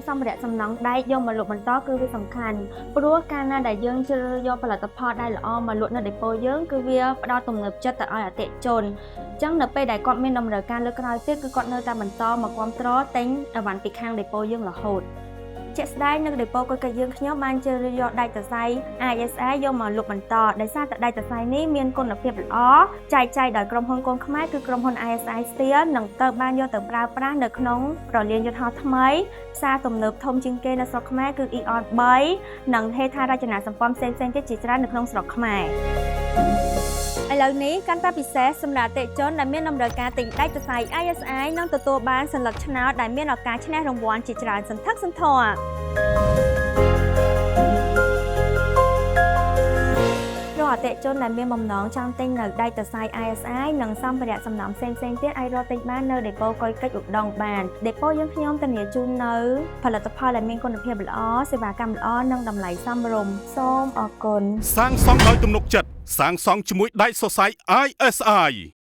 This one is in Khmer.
សម្ភារៈសំណង់ដែកយកមកលក់បន្តគឺវាសំខាន់ព្រោះកាលណាដែលយើងជ្រើសរើសយកផលិតផលដែលល្អមកលក់នៅដេប៉ូយើងគឺវាផ្ដល់ទំនុកចិត្តទៅឲ្យអតិថិជនអញ្ចឹងនៅពេលដែលគាត់មានតម្រូវការលើកក្រោយទៀតគឺគាត់នៅតែបន្តមកគាំទ្រទិញអីវ៉ាន់ពីខាងដេប៉ូយើងរហូតជាក់ស្ដែងនៅដេប៉ូគុយកិច្ចយើងខ្ញុំបានជ្រើសរើសយកដែកសរសៃ ISI យកមកលក់បន្តដោយសារតែដែកសរសៃនេះមានគុណភាពល្អចែកចាយដោយក្រុមហ៊ុនកូនខ្មែរគឺក្រុមហ៊ុន ISI Steel និងទៅបានយកទៅប្រើប្រាស់នៅក្នុងប្រលានយន្តហោះថ្មីផ្សារទំនើបធំជាងគេនៅស្រុកខ្មែរគឺ AEON 3និងហេដ្ឋារចនាសម្ព័ន្ធផ្សេងៗទៀតជាច្រើននៅក្នុងស្រុកខ្មែរឥឡូវនេះកាន់តែពិសេសសម្រាប់អតិថិជនដែលមានតម្រូវការទិញដែកសរសៃ ISI នឹងទទួលបានសន្លឹកឆ្នោតដែលមានឱកាសឈ្នះរង្វាន់ជាច្រើនសន្ធឹកសន្ធាប់ រកអតិថិជនដែលមានបំណងចង់ទិញនៅដែកសរសៃ ISI និងសម្ភារៈសំណង់ផ្សេងៗទៀតអាចរកទិញបាននៅដេប៉ូកុយកិច្ចឧដុង្គបានដេប៉ូយើងខ្ញុំធានាជូននៅផលិតផលដែលមានគុណភាពល្អសេវាកម្មល្អនិងតម្លៃសមរម្យសូមអរគុណ។ សាងសង់ដោយទំនុកចិត្តសាងសង់ជាមួយដែកសរសៃ ISI។